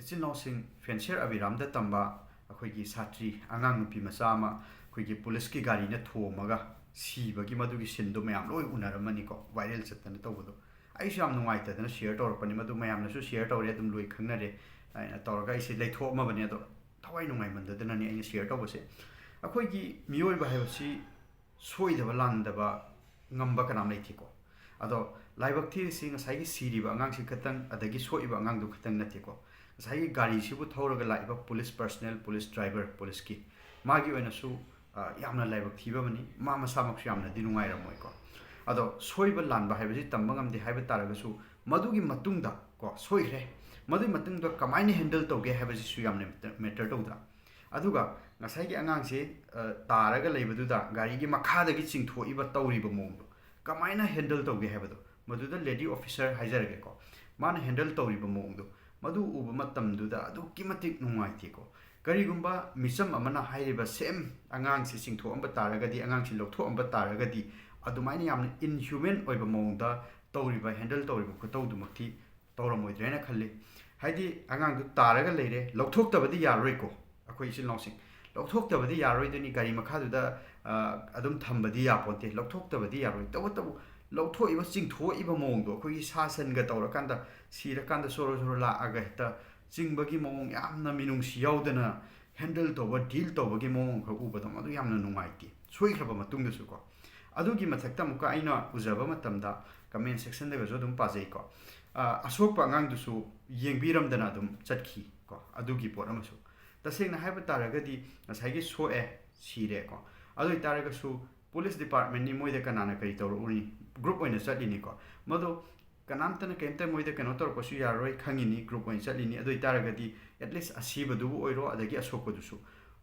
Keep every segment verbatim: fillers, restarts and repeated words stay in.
ꯏꯆꯤꯜ ꯏꯅꯥꯎꯁꯤꯡ, ꯐꯦꯟꯁꯤꯌꯔ ꯑꯕꯤꯔꯥꯝꯗ ꯇꯝꯕ ꯑꯩꯈꯣꯏꯒꯤ ꯁꯥꯇ꯭ꯔꯤ ꯑꯉꯥꯡ ꯅꯨꯄꯤ ꯃꯆꯥ ꯑꯃ ꯑꯩꯈꯣꯏꯒꯤ ꯄꯨꯂꯤꯁꯀꯤ ꯒꯥꯔꯤꯅ ꯊꯣꯝꯃꯒ ꯁꯤꯕꯒꯤ ꯃꯗꯨꯒꯤ ꯁꯤꯟꯗꯣ ꯃꯌꯥꯝ ꯂꯣꯏ ꯎꯅꯔꯝꯃꯅꯤꯀꯣ, ꯚꯥꯏꯔꯦꯜ ꯆꯠꯇꯅ ꯇꯧꯕꯗꯣ꯫ ꯑꯩꯁꯨ ꯌꯥꯝ ꯅꯨꯡꯉꯥꯏꯇꯗꯅ ꯁꯤꯌꯔ ꯇꯧꯔꯛꯄꯅꯤ, ꯃꯗꯨ ꯃꯌꯥꯝꯅꯁꯨ ꯁꯤꯌꯔ ꯇꯧꯔꯦ, ꯑꯗꯨꯝ ꯂꯣꯏ ꯈꯪꯅꯔꯦ꯫ ꯑꯩꯅ ꯇꯧꯔꯒ ꯑꯩꯁꯦ ꯂꯩꯊꯣꯛꯑꯝꯃꯕꯅꯦ, ꯑꯗꯣ ꯊꯋꯥꯏ ꯅꯨꯡꯉꯥꯏꯃꯟꯗꯗꯅꯅꯦ ꯑꯩꯅ ꯁꯤꯌꯔ ꯇꯧꯕꯁꯦ꯫ ꯑꯩꯈꯣꯏꯒꯤ ꯃꯤꯑꯣꯏꯕ ꯍꯥꯏꯕꯁꯤ ꯁꯣꯏꯗꯕ ꯂꯥꯟꯗꯕ ꯉꯝꯕ ꯀꯅꯥꯝ ꯂꯩꯇꯦꯀꯣ꯫ ꯑꯗꯣ ꯂꯥꯏꯕꯛ ꯊꯤꯔꯤꯁꯤ ꯉꯁꯥꯏꯒꯤ ꯁꯤꯔꯤꯕ ꯑꯉꯥꯡꯁꯤ ꯈꯛꯇꯪ, ꯑꯗꯒꯤ ꯁꯣꯛꯏꯕ ꯑꯉꯥꯡꯗꯨ ꯈꯛꯇꯪ ꯅꯠꯇꯦꯀꯣ꯫ ꯉꯁꯥꯏꯒꯤ ꯒꯥꯔꯤꯁꯤꯕꯨ ꯊꯧꯔꯒ ꯂꯥꯛꯏꯕ ꯄꯨꯂꯤꯁ ꯄꯔꯁꯅꯦꯜ, ꯄꯨꯂꯤꯁ ꯗ꯭ꯔꯥꯏꯚꯔ, ꯄꯨꯂꯤꯁꯀꯤ, ꯃꯥꯒꯤ ꯑꯣꯏꯅꯁꯨ, ꯑ, ꯌꯥꯝꯅ ꯂꯥꯏꯕꯛ ꯊꯤꯕ ꯑꯃꯅꯤ꯫ ꯃꯥ ꯃꯁꯥꯃꯛꯁꯨ ꯌꯥꯝꯅꯗꯤ ꯅꯨꯡꯉꯥꯏꯔꯝꯃꯣꯏꯀꯣ꯫ ꯑꯗꯣ ꯁꯣꯏꯕ ꯂꯥꯟꯕ ꯍꯥꯏꯕꯁꯤ ꯇꯝꯕ ꯉꯝꯗꯦ ꯍꯥꯏꯕ ꯇꯥꯔꯒꯁꯨ, ꯃꯗꯨꯒꯤ ꯃꯇꯨꯡꯗ ꯀꯣ, ꯁꯣꯏꯈ꯭ꯔꯦ, ꯃꯗꯨꯒꯤ ꯃꯇꯨꯡꯗ ꯀꯃꯥꯏꯅ ꯍꯦꯟꯗꯜ ꯇꯧꯒꯦ ꯍꯥꯏꯕꯁꯤꯁꯨ ꯌꯥꯝꯅ ꯃꯦꯇꯔ ꯇꯧꯗ꯭ꯔꯥ? ꯑꯗꯨꯒ ꯉꯁꯥꯏꯒꯤ ꯑꯉꯥꯡꯁꯦ, ꯑ, ꯇꯥꯔꯒ ꯂꯩꯕꯗꯨꯗ ꯒꯥꯔꯤꯒꯤ ꯃꯈꯥꯗꯒꯤ ꯆꯤꯡꯊꯣꯛꯏꯕ ꯇꯧꯔꯤꯕ ꯃꯑꯣꯡꯗꯣ ꯀꯃꯥꯏꯅ ꯍꯦꯟꯗꯜ ꯇꯧꯒꯦ ꯍꯥꯏꯕꯗꯣ, ꯃꯗꯨꯗ ꯂꯦꯗꯤ ꯑꯣꯐꯤꯁꯔ ꯍꯥꯏꯖꯔꯒꯦꯀꯣ, ꯃꯥꯅ ꯍꯦꯟꯗꯜ ꯇꯧꯔꯤꯕ ꯃꯑꯣꯡꯗꯣ, ꯃꯗꯨ ꯎꯕ ꯃꯇꯝꯗꯨꯗ ꯑꯗꯨꯛꯀꯤ ꯃꯇꯤꯛ ꯅꯨꯡꯉꯥꯏꯇꯦꯀꯣ꯫ ꯀꯔꯤꯒꯨꯝꯕ ꯃꯤꯆꯝ ꯑꯃꯅ ꯍꯥꯏꯔꯤꯕ ꯁꯦꯝ ꯑꯉꯥꯡꯁꯤ ꯆꯤꯡꯊꯣꯛꯑꯝꯕ ꯇꯥꯔꯒꯗꯤ, ꯑꯉꯥꯡꯁꯤ ꯂꯧꯊꯣꯛꯑꯝꯕ ꯇꯥꯔꯒꯗꯤ, ꯑꯗꯨꯃꯥꯏꯅ ꯌꯥꯝꯅ ꯏꯟꯍ꯭ꯌꯨꯃꯦꯟ ꯑꯣꯏꯕ ꯃꯑꯣꯡꯗ ꯇꯧꯔꯤꯕ, ꯍꯦꯟꯗꯜ ꯇꯧꯔꯤꯕ ꯈꯨꯇꯧꯗꯨꯃꯛꯇꯤ ꯇꯧꯔꯝꯃꯣꯏꯗ꯭ꯔꯦꯅ ꯈꯜꯂꯤ꯫ ꯍꯥꯏꯗꯤ ꯑꯉꯥꯡꯗꯨ ꯇꯥꯔꯒ ꯂꯩꯔꯦ, ꯂꯧꯊꯣꯛꯇꯕꯗꯤ ꯌꯥꯔꯔꯣꯏꯀꯣ꯫ ꯑꯩꯈꯣꯏ ꯏꯆꯤꯜ ꯏꯅꯥꯎꯁꯤꯡ, ꯂꯧꯊꯣꯛꯇꯕꯗꯤ ꯌꯥꯔꯔꯣꯏꯗꯣꯏꯅꯤ, ꯒꯥꯔꯤ ꯃꯈꯥꯗꯨꯗ, ꯑ, ꯑꯗꯨꯝ ꯊꯝꯕꯗꯤ ꯌꯥꯄꯣꯟꯇꯦ, ꯂꯧꯊꯣꯛꯇꯕꯗꯤ ꯌꯥꯔꯣꯏ꯫ ꯇꯧꯕꯇꯕꯨ ꯂꯧꯊꯣꯛꯏꯕ, ꯆꯤꯡꯊꯣꯛꯏꯕ ꯃꯑꯣꯡꯗꯣ, ꯑꯩꯈꯣꯏꯒꯤ ꯁꯥ ꯁꯟꯒ ꯇꯧꯔꯀꯥꯟꯗ, ꯁꯤꯔꯀꯥꯟꯗ ꯁꯣꯔꯣ ꯁꯣꯔꯣ ꯂꯥꯛꯑꯒ ꯍꯦꯛꯇ ꯆꯤꯡꯕꯒꯤ ꯃꯑꯣꯡ, ꯌꯥꯝꯅ ꯃꯤꯅꯨꯡꯁꯤ ꯌꯥꯎꯗꯅ ꯍꯦꯟꯗꯜ ꯇꯧꯕ, ꯗꯤꯜ ꯇꯧꯕꯒꯤ ꯃꯑꯣꯡ ꯈꯔ ꯎꯕꯗꯣ, ꯃꯗꯨ ꯌꯥꯝꯅ ꯅꯨꯡꯉꯥꯏꯇꯦ, ꯁꯣꯏꯈ꯭ꯔꯕ ꯃꯇꯨꯡꯗꯁꯨꯀꯣ꯫ ꯑꯗꯨꯒꯤ ꯃꯊꯛꯇ ꯑꯃꯨꯛꯀ ꯑꯩꯅ ꯎꯖꯕ ꯃꯇꯝꯗ, ꯀꯃꯦꯟ ꯁꯦꯛꯁꯟꯗꯒꯁꯨ ꯑꯗꯨꯝ ꯄꯥꯖꯩꯀꯣ, ꯑ, ꯑꯁꯣꯛꯄ ꯑꯉꯥꯡꯗꯨꯁꯨ ꯌꯦꯡꯕꯤꯔꯝꯗꯅ ꯑꯗꯨꯝ ꯆꯠꯈꯤ ꯀꯣ꯫ ꯑꯗꯨꯒꯤ ꯄꯣꯠ ꯑꯃꯁꯨ, ꯇꯁꯦꯡꯅ ꯍꯥꯏꯕ ꯇꯥꯔꯒꯗꯤ, ꯉꯁꯥꯏꯒꯤ ꯁꯣꯛꯑꯦ, ꯁꯤꯔꯦ ꯀꯣ, ꯑꯗꯨ ꯑꯣꯏꯇꯥꯔꯒꯁꯨ ꯄꯨꯂꯤꯁ ꯗꯤꯄꯥꯔꯠꯃꯦꯟꯅꯤ, ꯃꯣꯏꯗ ꯀꯅꯥꯅ ꯀꯔꯤ ꯇꯧꯔꯛꯎꯅꯤ? ꯒ꯭ꯔꯨꯞ ꯑꯣꯏꯅ ꯆꯠꯂꯤꯅꯤꯀꯣ꯫ ꯃꯗꯣ ꯀꯅꯥꯝꯇꯅ ꯀꯩꯝꯇ ꯃꯣꯏꯗ ꯀꯩꯅꯣ ꯇꯧꯔꯛꯄꯁꯨ ꯌꯥꯔꯔꯣꯏ, ꯈꯪꯉꯤꯅꯤ, ꯒ꯭ꯔꯨꯞ ꯑꯣꯏꯅ ꯆꯠꯂꯤꯅꯤ꯫ ꯑꯗꯨ ꯑꯣꯏꯇꯥꯔꯒꯗꯤ ꯑꯦꯠꯂꯤꯁ ꯑꯁꯤꯕꯗꯨꯕꯨ ꯑꯣꯏꯔꯣ, ꯑꯗꯒꯤ ꯑꯁꯣꯛꯄꯗꯨꯁꯨ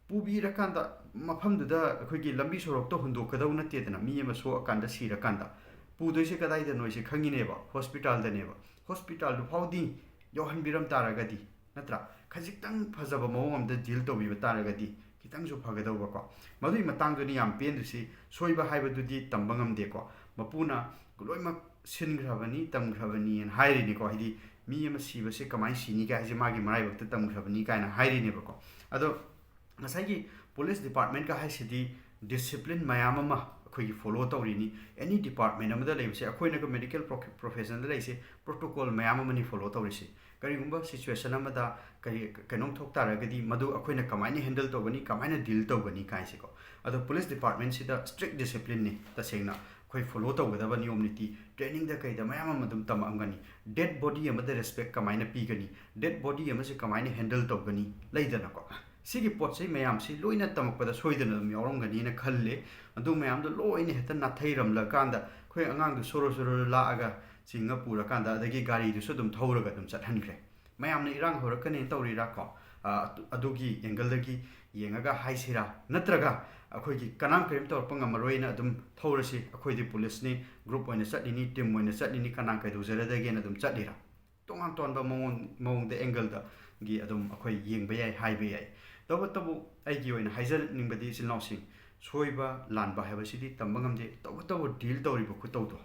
ꯄꯨꯕꯤꯔꯀꯥꯟꯗ, ꯃꯐꯝꯗꯨꯗ ꯑꯩꯈꯣꯏꯒꯤ ꯂꯝꯕꯤ ꯁꯣꯔꯣꯛꯇ ꯍꯨꯟꯗꯣꯛꯀꯗꯧ ꯅꯠꯇꯦꯗꯅ, ꯃꯤ ꯑꯃ ꯁꯣꯛꯑꯀꯥꯟꯗ, ꯁꯤꯔꯀꯥꯟꯗ꯫ ꯄꯨꯗꯣꯏꯁꯦ ꯀꯗꯥꯏꯗꯅꯣ ꯍꯥꯏꯁꯦ ꯈꯪꯉꯤꯅꯦꯕ, ꯍꯣꯁꯄꯤꯇꯥꯜꯗꯅꯦꯕ꯫ ꯍꯣꯁꯄꯤꯇꯥꯜꯗꯨ ꯐꯥꯎꯗꯤ ꯌꯧꯍꯟꯕꯤꯔꯝ ꯇꯥꯔꯒꯗꯤ, ꯅꯠꯇ꯭ꯔꯥ? ꯈꯖꯤꯛꯇꯪ ꯐꯖꯕ ꯃꯑꯣꯡ ꯑꯝꯗ ꯗꯤꯜ ꯇꯧꯕꯤꯕ ꯇꯥꯔꯒꯗꯤ ꯈꯤꯇꯪꯁꯨ ꯐꯒꯗꯧꯕꯀꯣ꯫ ꯃꯗꯨꯒꯤ ꯃꯇꯥꯡꯗꯨꯅꯤ ꯌꯥꯝ ꯄꯦꯟꯗ꯭ꯔꯤꯁꯤ꯫ ꯁꯣꯏꯕ ꯍꯥꯏꯕꯗꯨꯗꯤ ꯇꯝꯕ ꯉꯝꯗꯦꯀꯣ꯫ ꯃꯄꯨꯅ ꯂꯣꯏꯅꯃꯛ ꯁꯤꯟꯈ꯭ꯔꯕꯅꯤ, ꯇꯝꯈ꯭ꯔꯕꯅꯤꯅ ꯍꯥꯏꯔꯤꯅꯤꯀꯣ꯫ ꯍꯥꯏꯗꯤ ꯃꯤ ꯑꯃ ꯁꯤꯕꯁꯦ ꯀꯃꯥꯏꯅ ꯁꯤꯅꯤ ꯀꯥꯏ ꯍꯥꯏꯁꯦ ꯃꯥꯒꯤ ꯃꯔꯥꯏꯕꯛꯇ ꯇꯝꯈ꯭ꯔꯕꯅꯤ ꯀꯥꯏꯅ ꯍꯥꯏꯔꯤꯅꯦꯕꯀꯣ꯫ ꯑꯗꯣ ꯉꯁꯥꯏꯒꯤ ꯄꯨꯂꯤꯁ ꯗꯤꯄꯥꯔꯠꯃꯦꯟꯀ ꯍꯥꯏꯁꯤꯗꯤ ꯗꯤꯁꯤꯄ꯭ꯂꯤꯟ ꯃꯌꯥꯝ ꯑꯃ ꯑꯩꯈꯣꯏꯒꯤ ꯐꯣꯂꯣ ꯇꯧꯔꯤꯅꯤ꯫ ꯑꯦꯅꯤ ꯗꯤꯄꯥꯔꯠꯃꯦꯟ ꯑꯃꯗ ꯂꯩꯕꯁꯦ, ꯑꯩꯈꯣꯏꯅꯒ ꯃꯦꯗꯤꯀꯦꯜ ꯄ꯭ꯔꯣꯐꯦꯁꯟꯗ ꯂꯩꯁꯦ, ꯄ꯭ꯔꯣꯇꯣꯀꯣꯜ ꯃꯌꯥꯝ ꯑꯃꯅꯤ ꯐꯣꯂꯣ ꯇꯧꯔꯤꯁꯤ꯫ ꯀꯔꯤꯒꯨꯝꯕ ꯁꯤꯆꯨꯋꯦꯁꯟ ꯑꯃꯗ ꯀꯔꯤ ꯀꯩꯅꯣꯝ ꯊꯣꯛ ꯇꯥꯔꯒꯗꯤ ꯃꯗꯨ ꯑꯩꯈꯣꯏꯅ ꯀꯃꯥꯏꯅ ꯍꯦꯟꯗꯜ ꯇꯧꯒꯅꯤ, ꯀꯃꯥꯏꯅ ꯗꯤꯜ ꯇꯧꯒꯅꯤ ꯀꯥꯏꯁꯦꯀꯣ꯫ ꯑꯗꯣ ꯄꯨꯂꯤꯁ ꯗꯤꯄꯥꯔꯠꯃꯦꯟꯁꯤꯗ ꯁ꯭ꯇ꯭ꯔꯤꯛ ꯗꯤꯁꯤꯄ꯭ꯂꯤꯟꯅꯤ ꯇꯁꯦꯡꯅ꯫ ꯑꯩꯈꯣꯏ ꯐꯣꯂꯣ ꯇꯧꯒꯗꯕ ꯅꯤꯌꯣꯝ ꯅꯤꯇꯤ ꯇ꯭ꯔꯦꯅꯤꯡꯗ ꯀꯩꯗ ꯃꯌꯥꯝ ꯑꯃ ꯑꯗꯨꯝ ꯇꯝꯃꯛꯑꯝꯒꯅꯤ꯫ ꯗꯦꯠ ꯕꯣꯗꯤ ꯑꯃꯗ ꯔꯦꯁꯄꯦꯛ ꯀꯃꯥꯏꯅ ꯄꯤꯒꯅꯤ, ꯗꯦꯠ ꯕꯣꯗꯤ ꯑꯃꯁꯦ ꯀꯃꯥꯏꯅ ꯍꯦꯟꯗꯜ ꯇꯧꯒꯅꯤ, ꯂꯩꯗꯅꯀꯣ꯫ ꯁꯤꯒꯤ ꯄꯣꯠꯁꯦ ꯃꯌꯥꯝꯁꯤ ꯂꯣꯏꯅ ꯇꯝꯃꯛꯄꯗ ꯁꯣꯏꯗꯅ ꯑꯗꯨꯝ ꯌꯥꯎꯔꯝꯒꯅꯤꯅ ꯈꯜꯂꯦ꯫ ꯑꯗꯨ ꯃꯌꯥꯝꯗꯣ ꯂꯣꯏꯅ ꯍꯦꯛꯇ ꯅꯥꯊꯩꯔꯝꯂꯀꯥꯟꯗ ꯑꯩꯈꯣꯏ ꯑꯉꯥꯡꯗꯨ ꯁꯣꯔꯣ ꯁꯣꯔꯣ ꯂꯥꯛꯑꯒ ꯆꯤꯡꯉ ꯄꯨꯔꯀꯥꯟꯗ ꯑꯗꯒꯤ ꯒꯥꯔꯤꯗꯨꯁꯨ ꯑꯗꯨꯝ ꯊꯧꯔꯒ ꯑꯗꯨꯝ ꯆꯠꯍꯟꯈ꯭ꯔꯦ꯫ ꯃꯌꯥꯝꯅ ꯏꯔꯥꯡ ꯍꯧꯔꯛꯀꯅꯦꯅ ꯇꯧꯔꯤꯔꯥ ꯀꯣ? ꯑ, ꯑꯗꯨ-, ꯑꯗꯨꯒꯤ ꯑꯦꯡꯒꯜꯗꯒꯤ ꯌꯦꯡꯉꯒ ꯍꯥꯏꯁꯤꯔꯥ? ꯅꯠꯇ꯭ꯔꯒ ꯑꯩꯈꯣꯏꯒꯤ ꯀꯅꯥꯝ ꯀꯔꯤꯝ ꯇꯧꯔꯛꯄ ꯉꯝꯃꯔꯣꯏꯅ ꯑꯗꯨꯝ ꯊꯧꯔꯁꯤ, ꯑꯩꯈꯣꯏꯗꯤ ꯄꯨꯂꯤꯁꯅꯤ, ꯒ꯭ꯔꯨꯞ ꯑꯣꯏꯅ ꯆꯠꯂꯤꯅꯤ, ꯇꯤꯝ ꯑꯣꯏꯅ ꯆꯠꯂꯤꯅꯤ, ꯀꯅꯥ ꯀꯩꯗꯧꯖꯔꯗꯒꯦꯅ ꯑꯗꯨꯝ ꯆꯠꯂꯤꯔꯥ? ꯇꯣꯉꯥꯟ ꯇꯣꯉꯥꯟꯕ ꯃꯑꯣꯡ, ꯃꯑꯣꯡꯗ ꯑꯦꯡꯒꯜꯗꯒꯤ ꯑꯗꯨꯝ ꯑꯩꯈꯣꯏ ꯌꯦꯡꯕ ꯌꯥꯏ, ꯍꯥꯏꯕ ꯌꯥꯏ꯫ ꯇꯧꯕꯇꯕꯨ ꯑꯩꯒꯤ ꯑꯣꯏꯅ ꯍꯥꯏꯖꯅꯤꯡꯕꯗꯤ ꯏꯆꯤꯜ ꯏꯅꯥꯎꯁꯤꯡ, ꯁꯣꯏꯕ ꯂꯥꯟꯕ ꯍꯥꯏꯕꯁꯤꯗꯤ ꯇꯝꯕ ꯉꯝꯗꯦ꯫ ꯇꯧꯕꯇꯕꯨ ꯗꯤꯜ ꯇꯧꯔꯤꯕ ꯈꯨꯇꯧꯗꯣ,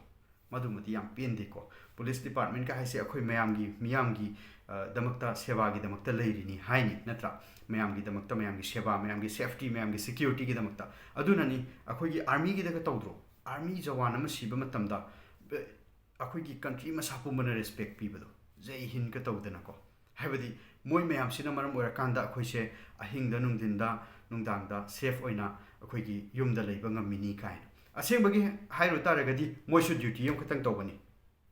ꯃꯗꯨꯃꯗꯤ ꯌꯥꯝ ꯄꯦꯟꯗꯦꯀꯣ꯫ ꯄꯨꯂꯤꯁ ꯗꯤꯄꯥꯔꯠꯃꯦꯟꯀ ꯍꯥꯏꯁꯦ ꯑꯩꯈꯣꯏ ꯃꯌꯥꯝꯒꯤ, ꯃꯤꯌꯥꯝꯒꯤ, ꯑ, ꯗꯃꯛꯇ, ꯁꯦꯕꯥꯒꯤꯗꯃꯛꯇ ꯂꯩꯔꯤꯅꯤ ꯍꯥꯏꯅꯤ, ꯅꯠꯇ꯭ꯔꯥ? ꯃꯌꯥꯝꯒꯤꯗꯃꯛꯇ, ꯃꯌꯥꯝꯒꯤ ꯁꯦꯕꯥ, ꯃꯌꯥꯝꯒꯤ ꯁꯦꯐꯇꯤ, ꯃꯌꯥꯝꯒꯤ ꯁꯦꯀ꯭ꯌꯨꯔꯤꯇꯤꯒꯤꯗꯃꯛꯇ꯫ ꯑꯗꯨꯅꯅꯤ ꯑꯩꯈꯣꯏꯒꯤ ꯑꯥꯔꯃꯤꯒꯤꯗꯒ ꯇꯧꯗ꯭ꯔꯣ? ꯑꯥꯔꯃꯤ ꯖꯋꯥꯟ ꯑꯃ ꯁꯤꯕ ꯃꯇꯝꯗ, ꯑ, ꯑꯩꯈꯣꯏꯒꯤ ꯀꯟꯇ꯭ꯔꯤ ꯃꯁꯥ ꯄꯨꯝꯕꯅ ꯔꯦꯁꯄꯦꯛ ꯄꯤꯕꯗꯣ, "ꯖꯩ ꯍꯤꯟꯗ" ꯀ ꯇꯧꯗꯅꯀꯣ꯫ ꯍꯥꯏꯕꯗꯤ ꯃꯣꯏ ꯃꯌꯥꯝꯁꯤꯅ ꯃꯔꯝ ꯑꯣꯏꯔꯀꯥꯟꯗ ꯑꯩꯈꯣꯏꯁꯦ ꯑꯍꯤꯡꯗ, ꯅꯨꯡꯊꯤꯟꯗ, ꯅꯨꯡꯗꯥꯡꯗ ꯁꯦꯐ ꯑꯣꯏꯅ ꯑꯩꯈꯣꯏꯒꯤ ꯌꯨꯝꯗ ꯂꯩꯕ ꯉꯝꯃꯤꯅꯤ ꯀꯥꯏꯅ꯫ ꯑꯁꯦꯡꯕꯒꯤ ꯍꯥꯏꯔꯨ ꯇꯥꯔꯒꯗꯤ ꯃꯣꯏꯁꯨ ꯗ꯭ꯌꯨꯇꯤ ꯑꯃꯈꯛꯇꯪ ꯇꯧꯕꯅꯤ꯫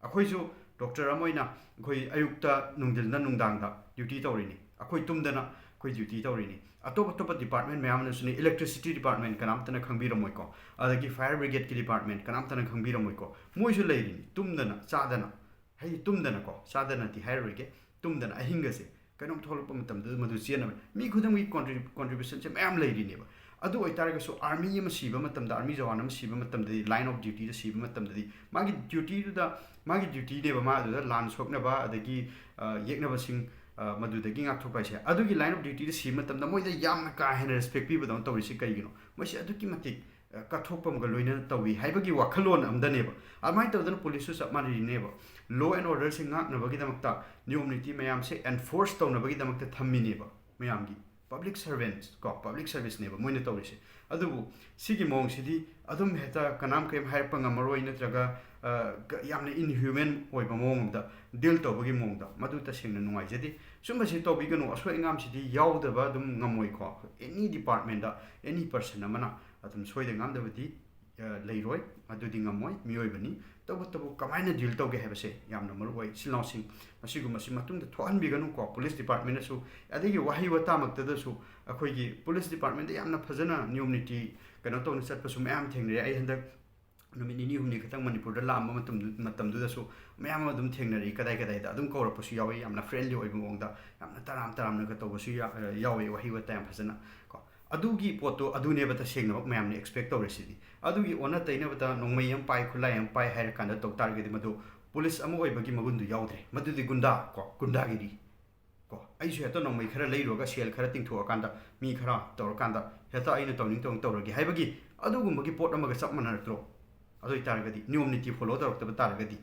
ꯑꯩꯈꯣꯏꯁꯨ ꯗꯣꯛꯇꯔ ꯑꯃ ꯑꯣꯏꯅ ꯑꯩꯈꯣꯏ ꯑꯌꯨꯛꯇ, ꯅꯨꯡꯊꯤꯜꯗ, ꯅꯨꯡꯗꯥꯡꯗ ꯗ꯭ꯌꯨꯇꯤ ꯇꯧꯔꯤꯅꯤ꯫ ꯑꯩꯈꯣꯏ ꯇꯨꯝꯗꯅ ꯑꯩꯈꯣꯏ ꯗ꯭ꯌꯨꯇꯤ ꯇꯧꯔꯤꯅꯤ꯫ ꯑꯇꯣꯞ ꯑꯇꯣꯞꯄ ꯗꯤꯄꯥꯔꯠꯃꯦꯟ ꯃꯌꯥꯝ ꯑꯃꯁꯨꯅꯤ, ꯏꯂꯦꯛꯇ꯭ꯔꯤꯁꯤꯇꯤ ꯗꯤꯄꯥꯔꯠꯃꯦꯟ ꯀꯅꯥꯝꯇꯅ ꯈꯪꯕꯤꯔꯝꯃꯣꯏꯀꯣ, ꯑꯗꯒꯤ ꯐꯥꯌꯔ ꯕ꯭ꯔꯤꯒꯦꯗꯀꯤ ꯗꯤꯄꯥꯔꯠꯃꯦꯟ ꯀꯅꯥꯝꯇꯅ ꯈꯪꯕꯤꯔꯝꯃꯣꯏꯀꯣ꯫ ꯃꯣꯏꯁꯨ ꯂꯩꯔꯤꯅꯤ, ꯇꯨꯝꯗꯅ ꯆꯥꯗꯅ, ꯍꯥꯏꯗꯤ ꯇꯨꯝꯗꯅꯀꯣ, ꯆꯥꯗꯅꯗꯤ ꯍꯥꯏꯔꯔꯣꯏꯒꯦ, ꯇꯨꯝꯗꯅ ꯑꯍꯤꯡꯒꯁꯦ ꯀꯩꯅꯣꯝ ꯊꯣꯛꯂꯛꯄ ꯃꯇꯝꯗ ꯃꯗꯨ ꯆꯦꯟꯅꯕ꯫ ꯃꯤ ꯈꯨꯗꯤꯡꯃꯛꯀꯤ ꯀꯣꯟꯇ꯭ꯔꯤ-, ꯀꯣꯟꯇ꯭ꯔꯤꯕ꯭ꯌꯨꯁꯟꯁꯦ ꯃꯌꯥꯝ ꯂꯩꯔꯤꯅꯦꯕ꯫ ꯑꯗꯨ ꯑꯣꯏꯇꯥꯔꯒꯁꯨ ꯑꯥꯔꯃꯤ ꯑꯃ ꯁꯤꯕ ꯃꯇꯝꯗ, ꯑꯥꯔꯃꯤ ꯖꯋꯥꯟ ꯑꯃ ꯁꯤꯕ ꯃꯇꯝꯗꯗꯤ, ꯂꯥꯏꯟ ꯑꯣꯐ ꯗ꯭ꯌꯨꯇꯤꯗ ꯁꯤꯕ ꯃꯇꯝꯗꯗꯤ, ꯃꯥꯒꯤ ꯗ꯭ꯌꯨꯇꯤꯗꯨꯗ, ꯃꯥꯒꯤ ꯗ꯭ꯌꯨꯇꯤꯅꯦꯕ ꯃꯥ ꯑꯗꯨꯗ ꯂꯥꯟ ꯁꯣꯛꯅꯕ ꯑꯗꯒꯤ, ꯑ, ꯌꯦꯛꯅꯕꯁꯤꯡ, ꯑ, ꯃꯗꯨꯗꯒꯤ ꯉꯥꯛꯊꯣꯛꯄ ꯍꯥꯏꯁꯦ꯫ ꯑꯗꯨꯒꯤ ꯂꯥꯏꯟ ꯑꯣꯐ ꯗ꯭ꯌꯨꯇꯤꯗ ꯁꯤꯕ ꯃꯇꯝꯗ ꯃꯣꯏꯗ ꯌꯥꯝꯅ ꯀꯥ ꯍꯦꯟꯅ ꯔꯦꯁꯄꯦꯛ ꯄꯤꯕꯗꯧꯅ ꯇꯧꯔꯤꯁꯤ ꯀꯩꯒꯤꯅꯣ? ꯃꯣꯏꯁꯦ ꯑꯗꯨꯛꯀꯤ ꯃꯇꯤꯛ, ꯑ, ꯀꯠꯊꯣꯛꯄ ꯑꯃꯒ ꯂꯣꯏꯅꯅ ꯇꯧꯏ ꯍꯥꯏꯕꯒꯤ ꯋꯥꯈꯜꯂꯣꯟ ꯑꯃꯗꯅꯦꯕ꯫ ꯑꯗꯨꯃꯥꯏꯅ ꯇꯧꯗꯅ ꯄꯨꯂꯤꯁꯁꯨ ꯆꯞ ꯃꯥꯟꯅꯔꯤꯅꯦꯕ꯫ Law and orderꯁꯦ ꯉꯥꯛꯅꯕꯒꯤꯗꯃꯛꯇ, ꯅꯤꯌꯣꯝ ꯅꯤꯇꯤ ꯃꯌꯥꯝꯁꯦ enforce ꯇꯧꯅꯕꯒꯤꯗꯃꯛꯇ ꯊꯝꯃꯤꯅꯦꯕ ꯃꯌꯥꯝꯒꯤ꯫ Public servants ꯀꯣ, public serviceꯅꯦꯕ ꯃꯣꯏꯅ ꯇꯧꯔꯤꯁꯦ꯫ ꯑꯗꯨꯕꯨ ꯁꯤꯒꯤ ꯃꯑꯣꯡꯁꯤꯗꯤ ꯑꯗꯨꯝ ꯍꯦꯛꯇ ꯀꯅꯥꯝ ꯀꯔꯤꯝ ꯍꯥꯏꯔꯛꯄ ꯉꯝꯃꯔꯣꯏ, ꯅꯠꯇ꯭ꯔꯒ, ꯑ, ꯀ-, ꯌꯥꯝꯅ inhuman ꯑꯣꯏꯕ ꯃꯑꯣꯡ ꯑꯃꯗ deal ꯇꯧꯕꯒꯤ ꯃꯑꯣꯡꯗ, ꯃꯗꯨ ꯇꯁꯦꯡꯅ ꯅꯨꯡꯉꯥꯏꯖꯗꯦ꯫ ꯁꯨꯝꯕꯁꯤ ꯇꯧꯕꯤꯒꯅꯨ꯫ ꯑꯁꯣꯏ ꯑꯉꯥꯝꯁꯤꯗꯤ ꯌꯥꯎꯗꯕ ꯑꯗꯨꯝ ꯉꯝꯃꯣꯏꯀꯣ꯫ Any departmentꯇ any person ꯑꯃꯅ ꯑꯗꯨꯝ ꯁꯣꯏꯗ ꯉꯥꯝꯗꯕꯗꯤ, ꯑ, ꯂꯩꯔꯣꯏ꯫ ꯑꯗꯨꯗꯤ ꯉꯝꯃꯣꯏ, ꯃꯤꯑꯣꯏꯕꯅꯤ꯫ ꯇꯧꯕꯇꯕꯨ ꯀꯃꯥꯏꯅ deal ꯇꯧꯒꯦ ꯍꯥꯏꯕꯁꯦ ꯌꯥꯝꯅ ꯃꯔꯨ ꯑꯣꯏ꯫ ꯏꯆꯤꯜ ꯏꯅꯥꯎꯁꯤꯡ, ꯃꯁꯤꯒꯨꯝꯕꯁꯤ ꯃꯇꯨꯡꯗ ꯊꯣꯛꯍꯟꯕꯤꯒꯅꯨꯀꯣ꯫ Police departmentꯅꯁꯨ, ꯑꯗꯒꯤ ꯋꯥꯍꯩ ꯋꯥꯇꯥꯃꯛꯇꯗꯁꯨ ꯑꯩꯈꯣꯏꯒꯤ police departmentꯇ ꯌꯥꯝꯅ ꯐꯖꯅ ꯅꯤꯌꯣꯝ ꯅꯤꯇꯤ ꯀꯩꯅꯣ ꯇꯧꯅ ꯆꯠꯄꯁꯨ ꯃꯌꯥꯝ ꯊꯦꯡꯅꯔꯦ꯫ ꯑꯩ ꯍꯟꯗꯛ ꯅꯨꯃꯤꯠ ꯅꯤꯅꯤ ꯍꯨꯝꯅꯤ ꯈꯛꯇꯪ ꯃꯅꯤꯄꯨꯔꯗ ꯂꯥꯛꯑꯝꯕ ꯃꯇꯝꯗꯨ-, ꯃꯇꯝꯗꯨꯗꯁꯨ ꯃꯌꯥꯝ ꯑꯃ ꯑꯗꯨꯝ ꯊꯦꯡꯅꯔꯛꯏ꯫ ꯀꯗꯥꯏ ꯀꯗꯥꯏꯗ ꯑꯗꯨꯝ ꯀꯧꯔꯛꯄꯁꯨ ꯌꯥꯎꯏ, ꯌꯥꯝꯅ friendly ꯑꯣꯏꯕ ꯃꯑꯣꯡꯗ, ꯌꯥꯝꯅ ꯇꯔꯥꯝ ꯇꯔꯥꯝꯅꯒ ꯇꯧꯕꯁꯨ ꯌꯥ-, ꯌꯥꯎꯏ, ꯋꯥꯍꯩ ꯋꯥꯇꯥ ꯌꯥꯝ ꯐꯖꯅ ꯀꯣ꯫ ꯑꯗꯨꯒꯤ ꯄꯣꯠꯇꯣ ꯑꯗꯨꯅꯦꯕ ꯇꯁꯦꯡꯅꯃꯛ ꯃꯌꯥꯝꯅ expect ꯇꯧꯔꯤꯁꯤꯗꯤ꯫ ꯑꯗꯨꯒꯤ ꯑꯣꯟꯅ ꯇꯩꯅꯕꯗ ꯅꯣꯡꯃꯩ ꯑꯃ ꯄꯥꯏ, ꯈꯨꯠꯂꯥꯏ ꯑꯃ ꯄꯥꯏ ꯍꯥꯏꯔ ꯀꯥꯟꯗ ꯇꯧ ꯇꯥꯔꯒꯗꯤ, ꯃꯗꯨ police ꯑꯃ ꯑꯣꯏꯕꯒꯤ ꯃꯒꯨꯟꯗꯨ ꯌꯥꯎꯗ꯭ꯔꯦ꯫ ꯃꯗꯨꯗꯤ ꯒꯨꯟꯗꯥ ꯀꯣ, ꯒꯨꯟꯗꯥꯒꯤꯔꯤ ꯀꯣ꯫ ꯑꯩꯁꯨ ꯍꯦꯛꯇ ꯅꯣꯡꯃꯩ ꯈꯔ ꯂꯩꯔꯨꯔꯒ, ꯁꯦꯜ ꯈꯔ ꯇꯤꯡꯊꯣꯛꯑꯀꯥꯟꯗ, ꯃꯤ ꯈꯔ ꯇꯧꯔꯀꯥꯟꯗ, ꯍꯦꯛꯇ ꯑꯩꯅ ꯇꯧꯅꯤꯡ ꯇꯧꯅꯤꯡ ꯇꯧꯔꯒꯦ ꯍꯥꯏꯕꯒꯤ ꯑꯗꯨꯒꯨꯝꯕꯒꯤ ꯄꯣꯠ ꯑꯃꯒ ꯆꯞ ꯃꯥꯟꯅꯔꯛꯇ꯭ꯔꯣ? ꯑꯗꯨ ꯑꯣꯏꯇꯥꯔꯒꯗꯤ, ꯅꯤꯌꯣꯝ ꯅꯤꯇꯤ follow ꯇꯧꯔꯛꯇꯕ ꯇꯥꯔꯒꯗꯤ,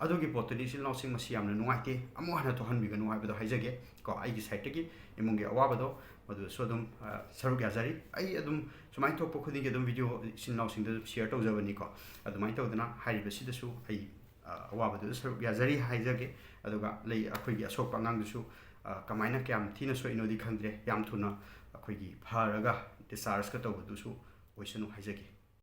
ꯑꯗꯨꯒꯤ ꯄꯣꯠꯇꯨꯗꯤ ꯏꯆꯤꯜ ꯏꯅꯥꯎꯁꯤꯡ ꯃꯁꯤ ꯌꯥꯝꯅ ꯅꯨꯡꯉꯥꯏꯇꯦ, ꯑꯃꯨꯛ ꯍꯟꯅ ꯊꯣꯛꯍꯟꯕꯤꯒꯅꯨ ꯍꯥꯏꯕꯗꯣ ꯍꯥꯏꯖꯒꯦ ꯀꯣ꯫ ꯑꯩꯒꯤ sideꯇꯒꯤ ꯏꯃꯨꯡꯒꯤ ꯑꯋꯥꯕꯗꯣ ꯃꯗꯨꯗꯁꯨ ꯑꯗꯨꯝ, ꯑ, ꯁꯔꯨꯛ ꯌꯥꯖꯔꯤ꯫ ꯑꯩ ꯑꯗꯨꯝ ꯁꯨꯃꯥꯏꯅ ꯊꯣꯛꯄ ꯈꯨꯗꯤꯡꯒꯤ ꯑꯗꯨꯝ video ꯏꯆꯤꯜ ꯏꯅꯥꯎꯁꯤꯡꯗ ꯑꯗꯨꯝ share ꯇꯧꯖꯕꯅꯤꯀꯣ꯫ ꯑꯗꯨꯃꯥꯏꯅ ꯇꯧꯗꯅ ꯍꯥꯏꯔꯤꯕꯁꯤꯗꯁꯨ ꯑꯩ, ꯑ, ꯑꯋꯥꯕꯗꯨꯗ ꯁꯔꯨꯛ ꯌꯥꯖꯔꯤ ꯍꯥꯏꯖꯒꯦ꯫ ꯑꯗꯨꯒ ꯂꯩ, ꯑꯩꯈꯣꯏꯒꯤ ꯑꯁꯣꯛꯄ ꯑꯉꯥꯡꯗꯨꯁꯨ, ꯑ, ꯀꯃꯥꯏꯅ ꯀꯌꯥꯝ ꯊꯤꯅ ꯁꯣꯛꯏꯅꯣꯗꯤ ꯈꯪꯗ꯭ꯔꯦ, ꯌꯥꯝ ꯊꯨꯅ ꯑꯩꯈꯣꯏꯒꯤ ꯐꯔꯒ dischargeꯀ ꯇꯧꯕꯗꯨꯁꯨ ꯑꯣꯏꯁꯅꯨ ꯍꯥꯏꯖꯒꯦ꯫